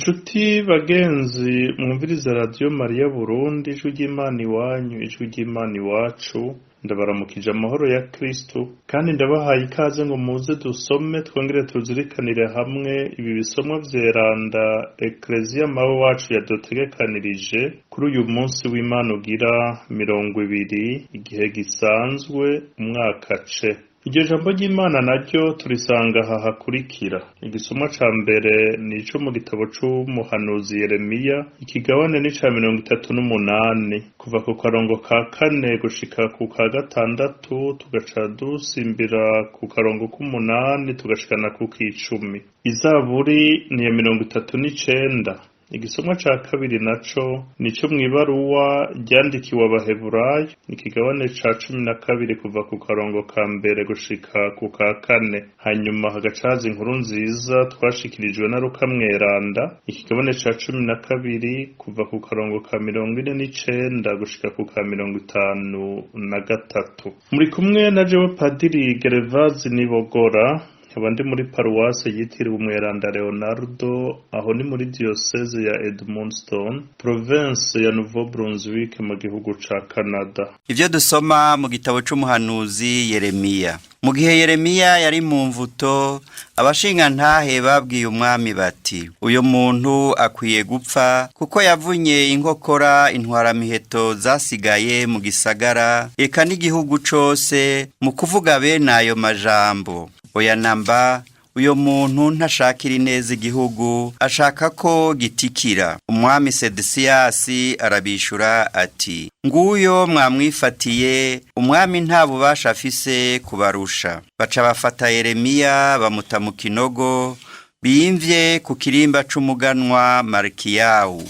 Nshuti bagenzi mwumviriza Radiyo Mariya Burundi, ijwi ry'Imana iwanyu, ijwi ry'Imana iwacu, ndabaramukije amahoro ya Kristo kandi ndabahaye ikaze ngo muze dusome twongere tuzirikanire hamwe ibi bisomwa vyeranda Ekleziya mawe wacu yadutegekanirije kuri uyu munsi w'Imana ugira 20 igihe gisanzwe umwaka C. Iryo jambo ry'Imana naryo turisanga aha hakurikira. Igisomwa ca mbere ni ico mu gitabo c'umuhanuzi Yeremiya, ikigabane ni ca 38, kuva ku karongo ka 4 gushika ku ka 6, tugaca dusimbira ku karongo k'umunani tugashikana ku k'icumi. Izaburi ni iya 39. Igisomwa ca kabiri naco nico mw'ibaruwa ryandikiwe Abaheburayo, ikigabane ca 12 kuva ku karongo ka mbere gushika ku ka 4. Hanyuma hagaca haza inkuru nziza twashikirijwe na Luka Mweranda, ikigabane ca 12 kuva ku karongo ka 49 gushika ku ka 53. Muri kumwe na jewe Padiri Gervaze Nibogora, nkaba ndi muri paruwase yitiriwe Umweranda Leonardo, aho ni muri diyoseze ya Edmundston, province ya Nouveau Brunswick mu gihugu ca Canada. Ivyo dusoma mu gitabo c'umuhanuzi Yeremiya. Mu gihe Yeremiya yari mu mvuto, abashingantahe babwiye umwami bati: uyu muntu akwiye gupfa kuko yavunye inkokora intwaramiheto zasigaye mu gisagara, eka n'igihugu cose mu kuvuga bene ayo majambo. Oya namba, uyo muntu ntashakira ineza igihugu, ashaka ko gitikira. Umwami Sedesiyasi arabishura ati: nguyo mwamwifatiye, umwami nta bubasha afise kubarusha. Baca bafata Yeremiya bamuta mu kinogo bimvye ku kirimba c'umuganwa Marikiyawu,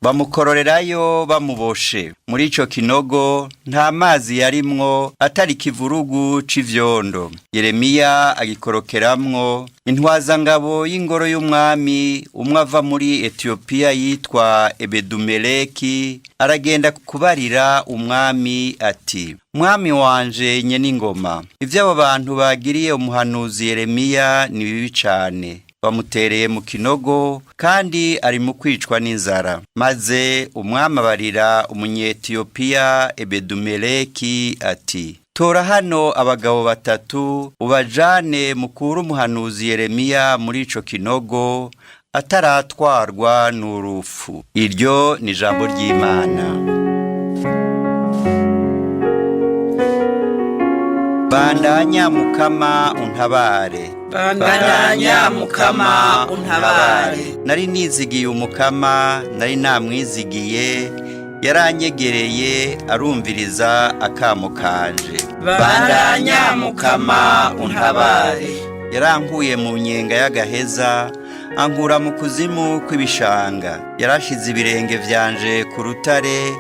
bamukororerayo bamuboshe. Muri ico kinogo nta mazi yarimwo atari kivurugu c'ivyondo. Yeremiya agikorokeramwo. Intwazangabo y'ingoro y'umwami umwe ava muri Etiyopiya yitwa Ebedumeleki aragenda kubarira umwami ati: mwami wanje nyen'ingoma, ivyo abo bantu bagiriye umuhanuzi Yeremiya ni bibi cane. Bamutereye mu kinogo kandi ari mu kwicwa n'inzara. Maze umwami abarira umunyetiyopiya Ebedumeleki ati: tora hano abagabo batatu ubajane mukuru umuhanuzi Yeremiya muri ico kinogo ataratwarwa n'urupfu. Iryo ni jambo ry'Imana. Bandanya mukama untabare. Bandanya mukama untabare. Nari nizigiye umukama, nari namwizigiye, yaranyegereye arumviriza akamo kanje. Bandanya mukama untabare. Yarankuye mu nyenga y'agaheza, ankura mu kuzimu kw'ibishanga. Yarashize ibirenge vyanje ku rutare,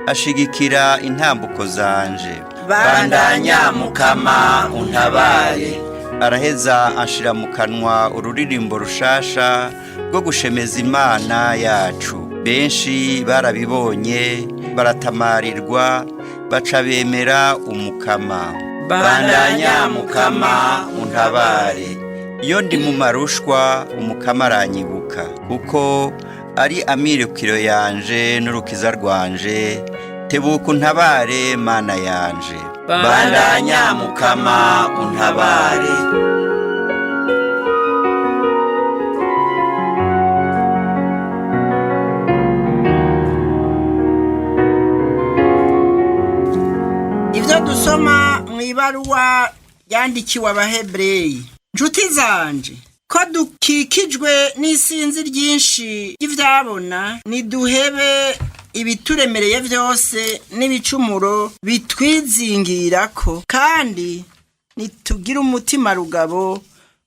ashigikira intambuko zanje. Bandanya mukama untabare. Araheza anshira mu kanwa ururirimbo rushasha rwo gushemeza Imana yacu. Benshi barabibonye baratamarirwa, baca bemera umukama. Bandanya mukama untabare. Iyo ndi mu marushwa umukama aranyibuka, kuko ari amirukiro yanje n'urukiza rwanje. Tebuka untabare Mana yanje. Bandanya mukama untabare. Ivyo dusoma mw'ibaruwa yandikiwe Abahebureyi. Nshuti zanje, ko dukikijwe n'isinzi ryinshi ry'ivyabona, niduhebe ibituremereye vyose n'ibicumuro bitwizingirako, kandi nitugire umutima rugabo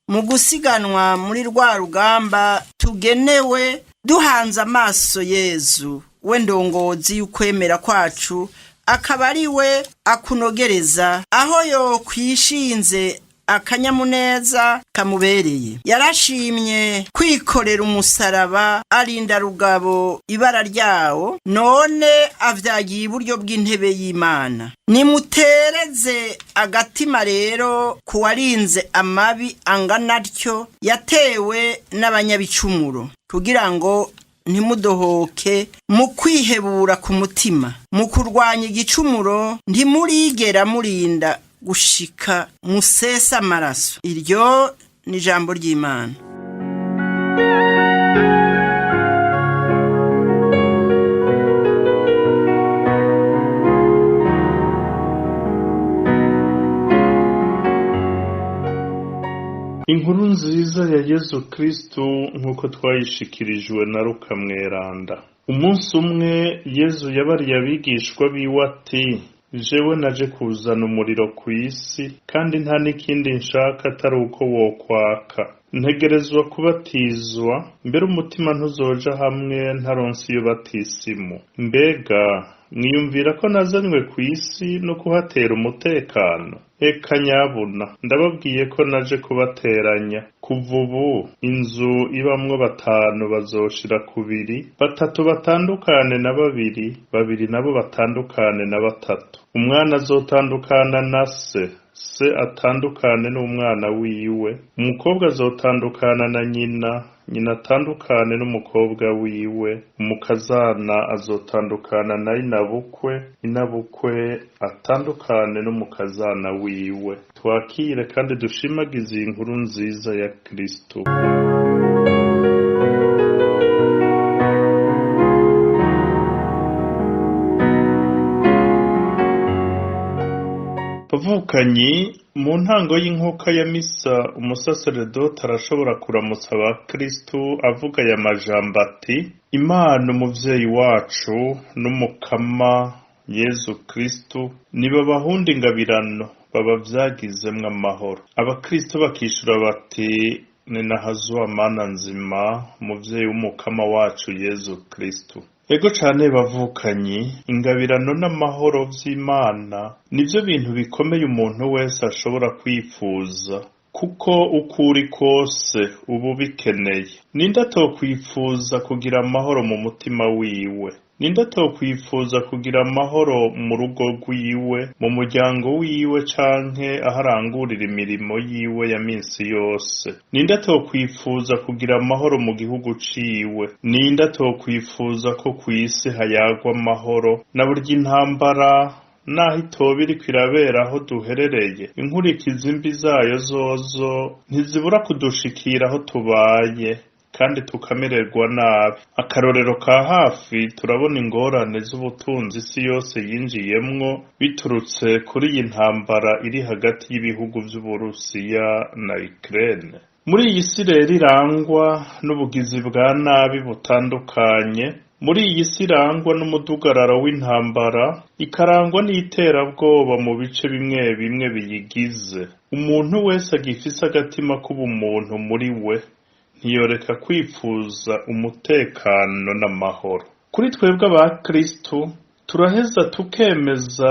mu gusiganwa muri rwa rugamba tugenewe, duhanze amaso Yezu we ndongozi y'ukwemera kwacu, akaba ari we akunogereza aho yokwishinze akanyamuneza kamubereye. Yarashimye kwikorera umusaraba, arinda rugabo ibara ryawo, none avyagiye iburyo bw'intebe y'Imana. Nimutereze agatima rero kuwarinze amabi angana atyo yatewe n'abanyabicumuro, kugira ngo ntimudohoke mu kwihebura ku mutima, mu kurwanya igicumuro ntimurigera murinda gushika musesa amaraso. Iryo ni ijambo ry'Imana. Inkuru nziza ya Yezu Kristu nk'uko twayishikirijwe na Luka Mweranda. Umunsi umwe Yezu yabariye abigishwa biwe ati: "Jewe naje kuzana umuriro ku isi, kandi nta n'ikindi nshaka atari uko wokwaka. Ntegerezwa kubatizwa, mbere umutima ntuzoja hamwe ntaronse iyo batisimu. Mbega mwiyumvira ko nazanywe ku isi no kuhatera umutekano? Eka nyabuna, ndababwiye ko naje kubateranya. Kuva ubu inzu ibamwo batanu bazoshira kubiri, batatu batandukane na babiri, babiri nabo batandukane na batatu. Umwana azotandukana na se, se atandukane n'umwana wiwe, umukobwa azotandukana na nyina, nyina atandukane n'umukobwa wiwe, umukazana azotandukana na inabukwe, inabukwe atandukane n'umukazana wiwe." Twakire kandi dushimagize iyi nkuru nziza ya Kristo. Bavukanyi, mu ntango y'inkuka ya misa, umusaseredoti arashobora kuramutsa abakristu avuga aya majambo ati: "Imana umuvyeyi wacu n'umukama Yezu Kristu nibabahunde ingabirano babavyagizemwo amahoro." Abakristu bakishura bati: "Ninahazwa Mana nzima, muvyeyi w'umukama wacu Yezu Kristu." Ego cane bavukanyi, ingabirano n'amahoro vy'Imana nivyo bintu bikomeye umuntu wese ashobora kwifuza, kuko uko uri kose uba ubikeneye. Ninde atokwifuza kugira amahoro mu mutima wiwe? Ninde atokwifuza kugira amahoro mu rugo rwiwe, mu muryango wiwe canke aho arangurira imirimo yiwe ya minsi yose? Ninde atokwifuza kugira amahoro mu gihugu ciwe? Ninde atokwifuza ko kw'isi hayagwa amahoro? Na burya intambara naho itoba iriko irabera aho duherereye, inkurikizi mbi zayo zozo ntizibura kudushikira aho tubaye kandi tukamererwa nabi. Akarorero ka hafi, turabona ingorane z'ubutunzi isi yose yinjiyemwo biturutse kuri iyi ntambara iri hagati y'ibihugu vy'Uburusiya na Ukraine. Muri iyi si rero irangwa n'ubugizi bwa nabi butandukanye, muri iyi si irangwa n'umudugararo w'intambara, ikarangwa n'iterabwoba mu bice bimwe bimwe biyigize, umuntu wese agifise agatima k'ubumuntu muri we ntiyoreka kwifuza umutekano n'amahoro. Kuri twebwe abakristu, turaheza tukemeza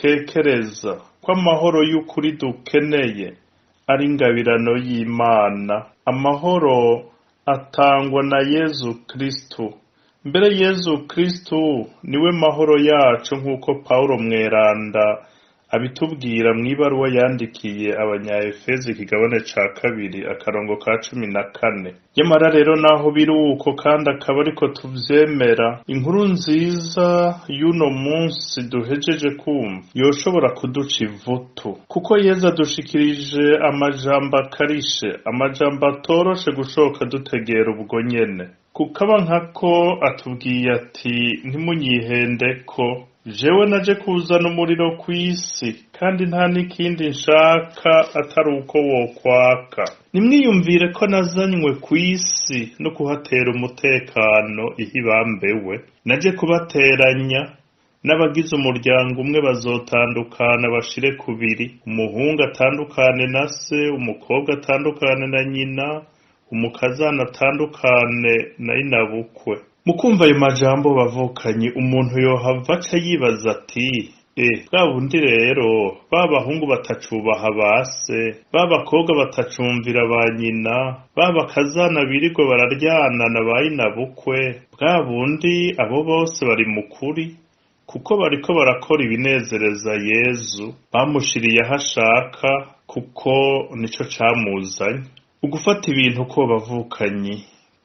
tudakekereza ko amahoro y'ukuri dukeneye ari ingabirano y'Imana. Amahoro atangwa na Yezu Kristu. Mbere Yezu Kristu niwe mahoro yacu, nk'uko Pawulo Mweranda abitubwira mw'ibaruwa yandikiye Abanyaefezi ikigabane ca 2 akarongo ka 14. Nyamara rero naho biri uko kandi akaba ariko tuvyemera, inkuru nziza y'uno munsi duhejeje kumva yoshobora kuduca ivutu, kuko Yezu adushikirije amajambo akarishe, amajambo atoroshe gushoka dutegera ubwo nyene. Kukaba nkako atubwiye ati: "Ntimunyihendeko, jewe naje kuzana umuriro kw'isi, kandi nta n'ikindi nshaka atari uko wokwaka. Nimwiyumvire ko nazanywe kw'isi no kuhatera umutekano ihibambewe. Naje kubateranya, n'abagize umuryango umwe bazotandukana bashire kubiri, umuhungu atandukane na se, umukobwa atandukane na nyina, umukazana atandukane na inabukwe." Mu kumva ayo majambo bavukanye, umuntu yohava aca yibaza ati: "E, bwa bundi rero ba bahungu batacubaha ba se, ba bakobwa batacumvira ba nyina, ba bakazana birirwa bararyana na ba inabukwe, bwa bundi abo bose bari mu kuri, kuko bariko barakora ibinezereza Yezu, bamushiriye aho ashaka, kuko nico camuzanye." Ugufata ibintu ko bavukanyi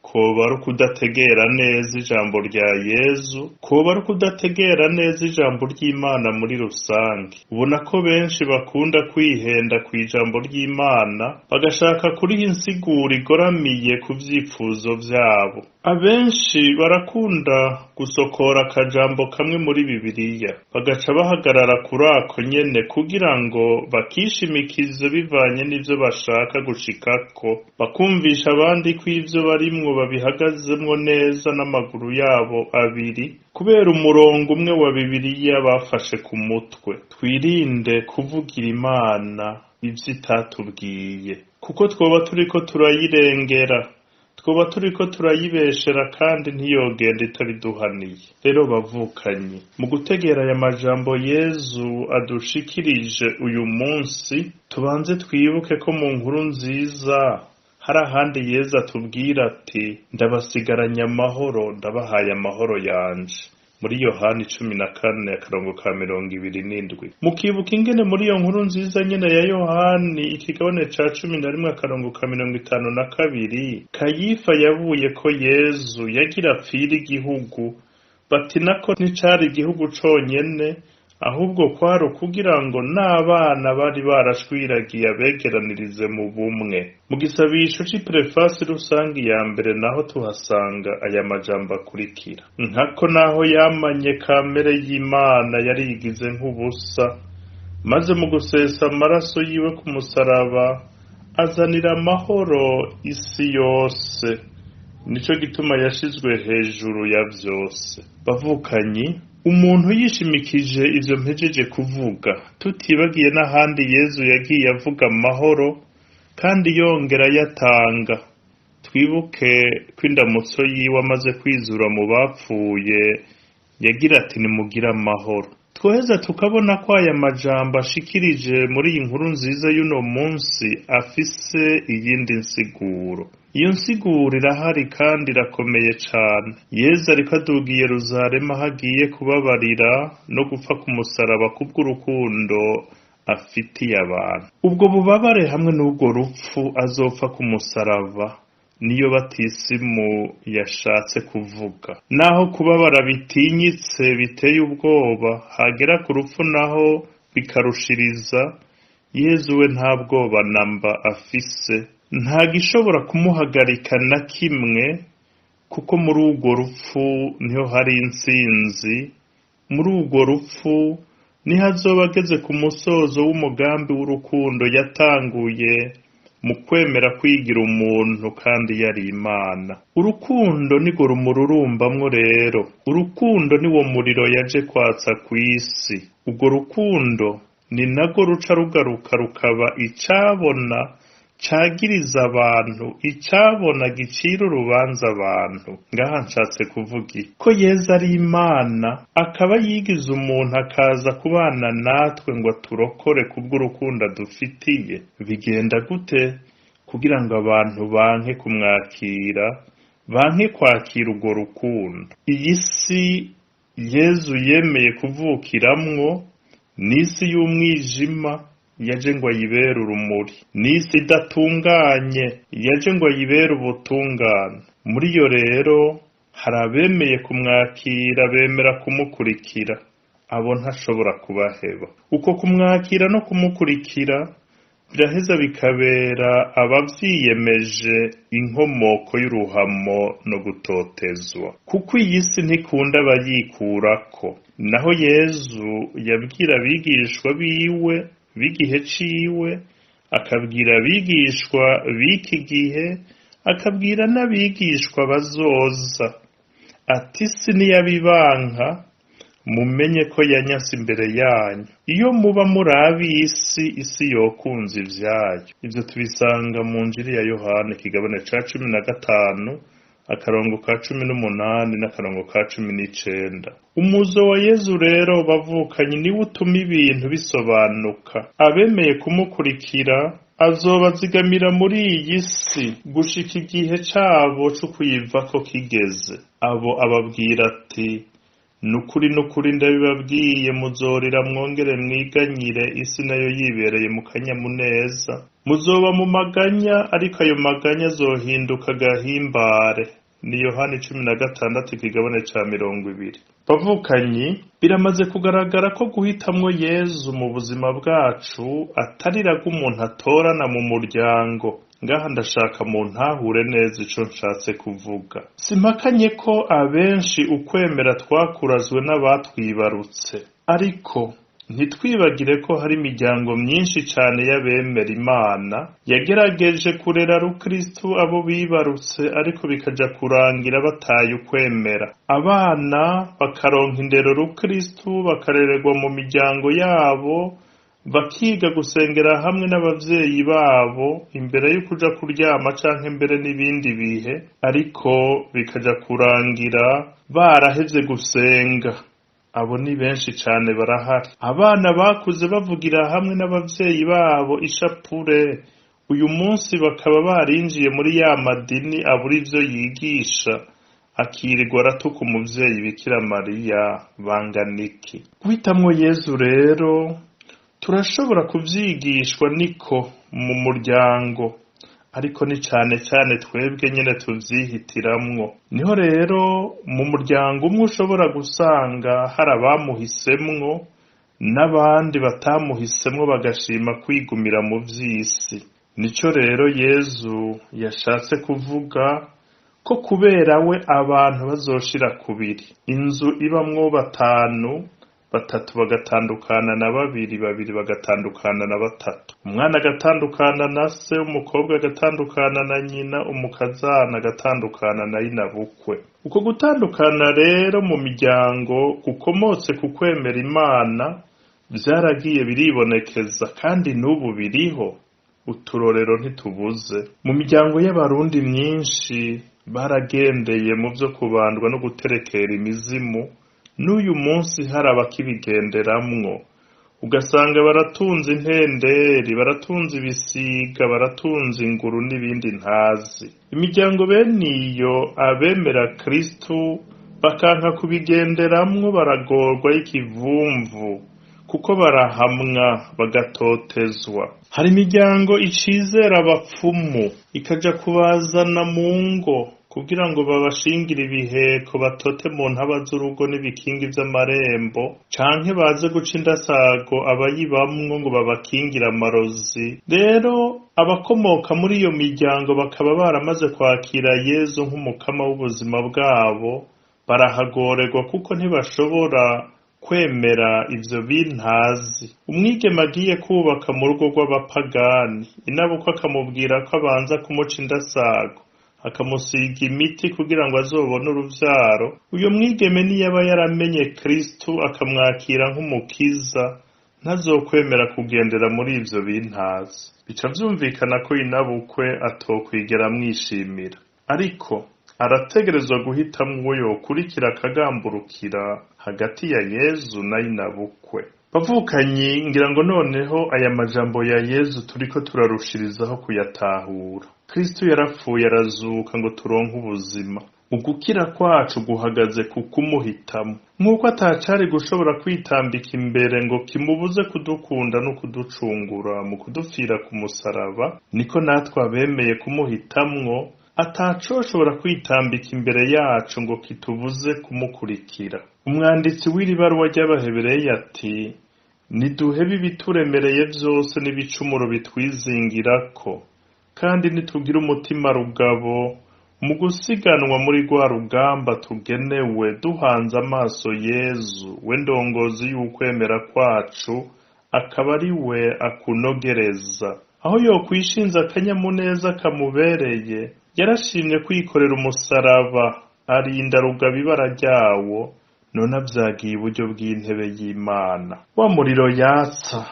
Koba ari ukudategera neza ijambo rya Yezu, koba ari ukudategera neza ijambo ry'Imana muri rusange. Ubona ko benshi bakunda kwihenda ku ijambo ry'Imana, bagashaka kuriha insiguro igoramiye ku vyifuzo vyabo. Abenshi barakunda gusokora akajambo kamwe muri Bibiliya, bagaca bahagarara kuri ako nyene kugira ngo bakishimikize bivanye n'ivyo bashaka gushikako, bakumvisha abandi ko ivyo barimwo babihagazemwo neza n'amaguru yabo abiri, kubera umurongo umwe wa Bibiliya bafashe ku mutwe. Twirinde kuvugira Imana ivyo itatubwiye, kuko twoba turiko turayirengera, twoba turiko turayibeshera kandi ntiyogenda itabiduhaniye. Rero bavukanyi, mu gutegera aya majambo Yezu adushikirije uyu munsi, tubanze twibuke ko mu nkuru nziza hari ahandi Yezu atubwira ati: ndabasigaranye amahoro, ndabahaye amahoro yanje. Muri Yohani 14 akarongo ka 27. Mukibuka ingene muri iyo nkuru nziza nyene ya Yohani ikigabane ca 11 akarongo ka 52, Kayifa yabuye ko Yezu yagira apfira igihugu, bati nako nticari igihugu conyene, ahubwo kwari ukugira ngo n'abana bari barashwiragiye abegeranirize mu bumwe. Mu gisabisho c'iprefasi rusangi ya mbere naho tuhasanga aya majambo akurikira: nkako naho yamanye kamere y'Imana yarigize nk'ubusa, maze mu gusesa amaraso yiwe ku musaraba azanira amahoro isi yose. Nico gituma yashizwe hejuru ya vyose. Bavukanyi, umuntu yishimikije ivyo mpejeje kuvuga, tutibagiye n'ahandi Yezu yagiye avuga amahoro kandi yongera ayatanga. Twibuke ko indamutso yiwe amaze kwizura mu bapfuye yagira ati: nimugire amahoro. Twoheza tukabona ko aya majambo ashikirije muri iyi nkuru nziza y'uno munsi afise iyindi nsiguro. Iyo nsiguro irahari kandi irakomeye cane. Yezu ariko aduga i Yeruzalemu aho agiye kubabarira no gupfa ku musaraba kubw'urukundo afitiye abantu. Ubwo bubabare hamwe n'ubwo rupfu azopfa ku musaraba niyo batisimu yashatse kuvuga. Naho kubabara bitinyitse biteye ubwoba, hagera ku rupfu naho bikarushiriza, Yezu we nta bwoba namba afise. Nta gishobora kumuhagarika na kimwe, kuko muri urwo rupfu niho hari intsinzi, muri urwo rupfu niho azoba ageze ku musozo w'umugambi w'urukundo yatanguye mu kwemera kwigira umuntu kandi yari Imana. Urukundo nirwo rumururumbamwo rero. Urukundo niwo muriro yaje kwatsa kw'isi. Urwo rukundo ni narwo ruca rugaruka rukaba icabona cagiriza abantu, icabona gicira urubanza abantu. Ngaha nshatse kuvuga iki? Ko Yezu ari Imana, akaba yigize umuntu akaza kubana natwe ngo aturokore kubw'urukundo adufitiye. Bigenda gute kugira ngo abantu banke kumwakira, banke kwakira urwo rukundo? Iyi si Yezu yemeye kuvukiramwo ni isi y'umwijima, yaje ngo ayibere urumuri. Ni isi idatunganye, yaje ngo ayibere ubutungane. Muri iyo rero hari abemeye kumwakira, bemera kumukurikira. Abo ntashobora kubaheba. Uko kumwakira no kumukurikira biraheza bikabera abavyiyemeje inkomoko y'uruhamo no gutotezwa, kuko iyi si ntikunda abayikurako. Naho Yezu yabwira abigishwa biwe b'igihe ciwe, akabwira abigishwa b'iki gihe, akabwira n'abigishwa bazoza ati: isi niyabibanka, mumenye ko yanyase imbere yanyu. Iyo muba muri ab'isi, isi yokunze ivyayo. Ivyo tubisanga mu Njiri ya Yohana ikigabane ca 15 akarongo ka 18 n'akarongo ka 19. Umuzo wa Yezu rero bavukanye niwe utuma ibintu bisobanuka. Abemeye kumukurikira azobazigamira muri iyi si gushika igihe cabo co kuyivako kigeze. Abo ababwira ati: nukuri nukuri ndabibabwiye, muzorira mwongere mwiganyire, isi nayo yibereye mu kanyamuneza. Muzoba mu maganya, ariko ayo maganya azohinduka agahimbare. Ni Yohani 16 ikigabane ca 20. Bavukanyi, biramaze kugaragara ko guhitamwo Yezu mu buzima bwacu atari iraga umuntu atorana mu muryango. Ngaha ndashaka mu ntahure neza ico nshatse kuvuga. Simpakanye ko abenshi ukwemera twakurazwe n'abatwibarutse, ariko ntitwibagire ko hari imiryango myinshi cane y'abemera Imana yagerageje kurera rukristu abo bibarutse, ariko bikaja kurangira bataye ukwemera. Abana bakaronka indero rukristu, bakarererwa mu miryango yabo, bakiga gusengera hamwe n'abavyeyi babo imbere yo kuja kuryama canke mbere n'ibindi bihe, ariko bikaja kurangira barahevye gusenga. Abo ni benshi cane barahari. Abana bakuze bavugira hamwe n'abavyeyi babo ishapure, uyu munsi bakaba barinjiye muri ya madini abura ivyo yigisha, akirirwa aratuka umuvyeyi Bikira Mariya. Bangana iki? Guhitamwo Yezu rero turashobora kuvyigishwa niko mu muryango, ariko ni cane cane twebwe nyene tuvyihitiramwo. Niho rero mu muryango umwe ushobora gusanga hari abamuhisemwo n'abandi batamuhisemwo bagashima kwigumira mu vy'isi. Nico rero Yezu yashatse kuvuga ko kubera we abantu bazoshira kubiri. Inzu ibamwo batanu, batatu bagatandukana na babiri, babiri bagatandukana na batatu, umwana agatandukana na se, umukobwa agatandukana na nyina, umukazana agatandukana na nyinabukwe. Uko gutandukana rero mu miryango gukomotse ku kwemera Imana vyaragiye biribonekeza, kandi n'ubu biriho. Uturorero ntitubuze. Mu miryango y'abarundi myinshi baragendeye mu vyo kubandwa no guterekera imizimu, n'uyu munsi hari abakibigenderamwo. Ugasanga baratunze intenderi, baratunze ibisiga, baratunze inguru n'ibindi ntazi. Imiryango bene iyo abemera Kristu bakanka kubigenderamwo baragorwa y'ikivumvu, kuko barahamwa bagatotezwa. Hari imiryango icizera abapfumu ikaja kubazana mu ngo kugira ngo babashingire ibiheko, batote mu ntaba z'urugo n'ibikingi vy'amarembo, canke baze guca indasago abayibamwo ngo babakingire amarozi. Rero abakomoka muri iyo miryango bakaba baramaze kwakira Yezu nk'umukama w'ubuzima bwabo, barahagorerwa kuko ntibashobora kwemera ivyo bintazi. Umwigeme agiye kubaka mu rugo rw'abapagani, inabukwe akamubwira ko abanza kumuca indasago, akamusiga imiti kugira ngo azobone uruvyaro. Uyo mwigeme niyaba yaramenye Kristu akamwakira nk'umukiza, ntazokwemera kugendera muri ivyo bintazi. Bica vyumvikana ko inabukwe atokwigera amwishimira, ariko arategerezwa guhitamwo uwo yokurikira akagamburukira hagati ya Yezu na inabukwe. Bavukanyi, ngira ngo noneho aya majambo ya Yezu turiko turarushirizaho kuyatahura. Kristu yarapfuye arazuka ngo turonke ubuzima. Ugukira kwacu guhagaze ku kumuhitamo. Nk'uko atacari gushobora kwitambika imbere ngo kimubuze kudukunda no kuducungura mu kudupfira ku musaraba, niko natwe abemeye kumuhitamwo atacoshobora kwitambika imbere yacu ngo kitubuze kumukurikira. Umwanditsi w'iri baruwa ry'Abahebereyi ati: niduhebe ibituremereye vyose n'ibicumuro bitwizingirako, kandi nitugira umutima rugabo mu gusiganwa muri rwa rugamba tugenewe, duhanze amaso Yezu we ndongozi y'ukwemera kwacu, akaba ari we akunogereza. Aho yokwishinza akanyamuneza kamubereye, yarashimye kwikorera umusaraba, arinda rugaba ibara ryawo, none avyagiye iburyo bw'intebe y'Imana. Wa muriro yatsa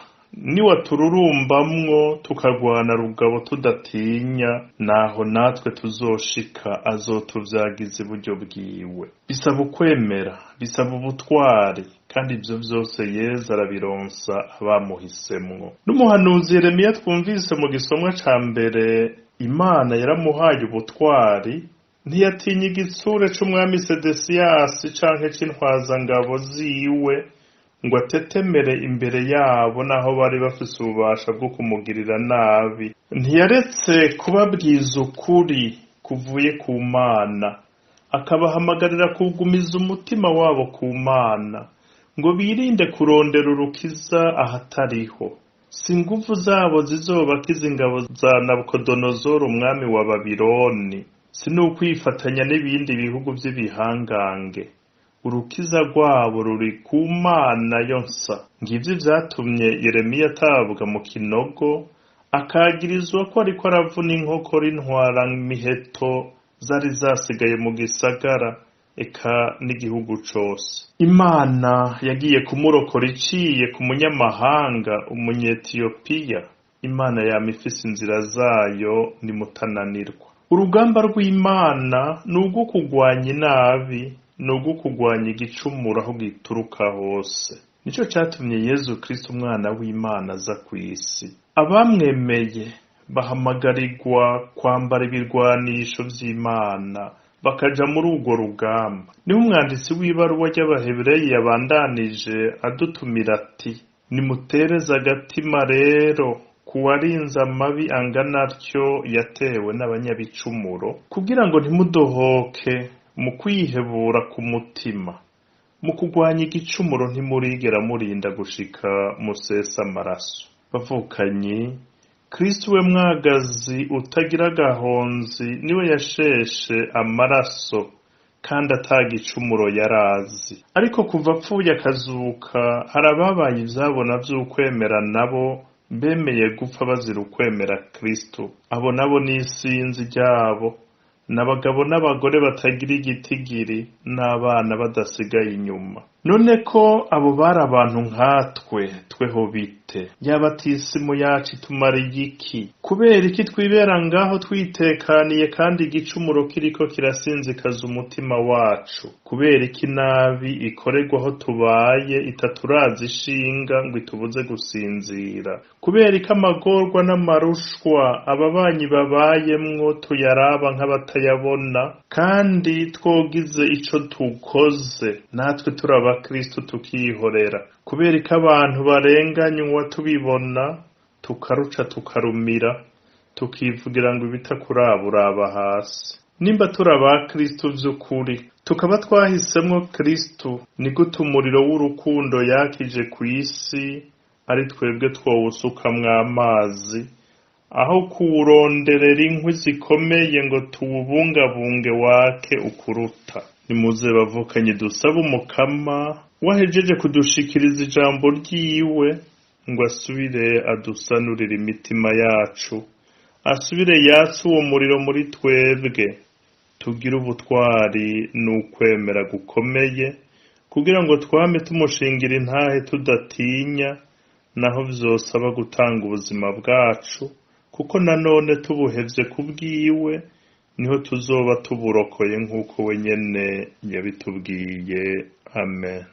niwatururumbamwo tukagwana rugabo tudatinya, naho natwe tuzoshika azotuvyagiza iburyo bwiwe. Bisaba ukwemera, bisaba ubutwari, kandi ivyo vyose Yezu arabironsa abamuhisemwo. N'umuhanuzi Yeremiya twumvise mu gisomwa ca mbere, Imana yaramuhaye ubutwari, ntiyatinya igitsure c'umwami Sedesiyasi canke c'intwazangabo ziwe, ngo atetemere imbere yabo naho bari bafise ububasha bwo kumugirira nabi. Ntiyaretse kubabwiza ukuri kuvuye ku Mana, akabahamagarira kugumiza umutima wabo ku Mana, ngo birinde kurondera urukiza ahatariho. Si inguvu zabo zizobakiza ingabo za Nabukodonozoro umwami wa Babiloni, si n'ukwifatanya n'ibindi bihugu vy'ibihangange. Urukiza rwabo ruri ku Mana yonsa. Ngivyo ivyatumye Yeremiya atabwa mu kinogo, akagirizwa ko ariko aravuna inkokora intwara miheto zari zasigaye mu gisagara eka n'igihugu cose. Imana yagiye kumurokora iciye ku munyamahanga umunyetiyopiya. Imana yama ifise inzira zayo nimutananirwa. Urugamba rw'Imana ni urwo kurwanya inabi, ni urwo kurwanya igicumuro aho gituruka hose. Nico catumye Yezu Kristo umwana w'Imana aza kw'isi. Abamwemeye bahamagarirwa kwambara ibirwanisho vy'Imana, bakaja muri urwo rugamba. Niho umwanditsi w'ibaruwa ry'Abahebureyi yabandanije adutumira ati: nimutereze agatima rero kuwarinze amabi angana atyo yatewe n'abanyabicumuro, kugira ngo ntimudohoke mu kwihebura ku mutima. Mu kurwanya igicumuro ntimurigera murinda gushika musesa amaraso. Bavukanyi, Kristo we mwagazi utagira agahonzi niwe yasheshe amaraso kandi atagicumuro yarazi. Ariko kuva apfuye akazuka, hari ababaye ivyabona vy'ukwemera nabo bemeye gupfa bazira ukwemera Kristo. Abo nabo ni isinzi ryabo, n'abagabo n'abagore batagira igitigiri, n'abana badasigaye inyuma. None ko abo bari abantu nkatwe, tweho bite? Yaba batisimu yacu itumariye iki? Kubera iki twibera ngaho twitekaniye kandi igicumuro kiriko kirasinzikaza umutima wacu? Kubera iki nabi ikorerwa aho tubaye itaturaza ishinga ngo itubuze gusinzira? Kubera iki amagorwa n'amarushwa ababanyi babayemwo tuyaraba nk'abatayabona, kandi twogize ico tukoze natwe turi abakristo tukihorera? Kubera ko abantu barenganywa tubibona, tukaruca tukarumira, tukivugira ngo ibitakuraba uraba hasi. Nimba turi abakristo vy'ukuri, tukaba twahisemwo Kristo, ni gute umuriro w'urukundo yakije kw'isi ari twebwe twowusukamwo amazi, aho kuwuronderera inkwi zikomeye ngo tuwubungabunge wake ukuruta? Nimuze bavukanye dusabe Umukama wahejeje kudushikiriza ijambo ryiwe, ngo asubire adusanurire imitima yacu, asubire yatse uwo muriro muri twebwe, tugire ubutwari n'ukwemera gukomeye, kugira ngo twame tumushingira intahe tudatinya, naho vyosaba gutanga ubuzima bwacu, kuko nanone tubuhevye kubwiwe niho tuzoba tuburokoye nk'uko we nyene yabitubwiye. Amen.